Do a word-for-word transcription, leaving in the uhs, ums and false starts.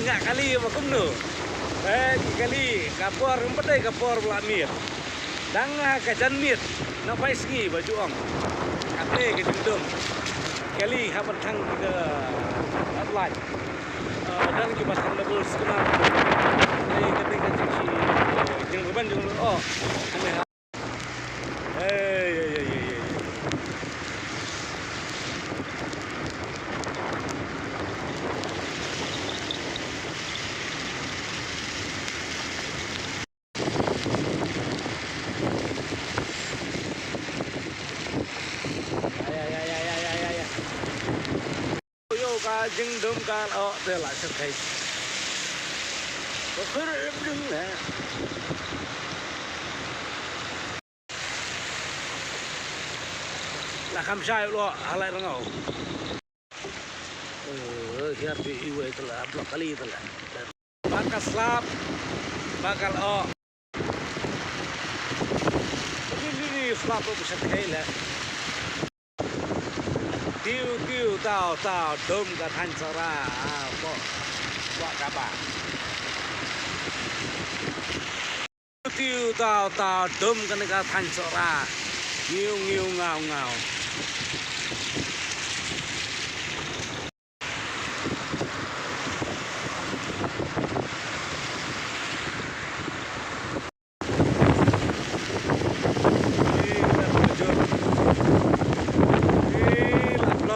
Nga kali ba kumno. Eh, ki kali ka por, ym pat dei ka por ba la miet. Dang, ah, ka janmiet. Na phai sngi ba ju ong. Kane ka jingdum. Kali ha ban thang ka, ah, light. Ah, dang ki ba thang double skenario. Dei ka, dei ka jingshi, eh, jingreban jong, oh. Kane ha. Hey, hey, hey, hey, hey. Ïa, ïa, ïa. Ïoh ka jingdum ka, oh, te la shyrkhei. Ko khur dum na. La kham shai lo, halai rangau. Eh, hiar ti iwei tala, blok kali tala. Ba ka slap, ba ka lo. Ni, ni, ni, slap ko buset kai la. Tiu, tiu, tau, tau, dum ka thaiñ Sohra, ah, bo, bo ka ba. Tiu, tau, tau, dum kane ka thaiñ Sohra. Ngiu, ngiu, ngau, ngau.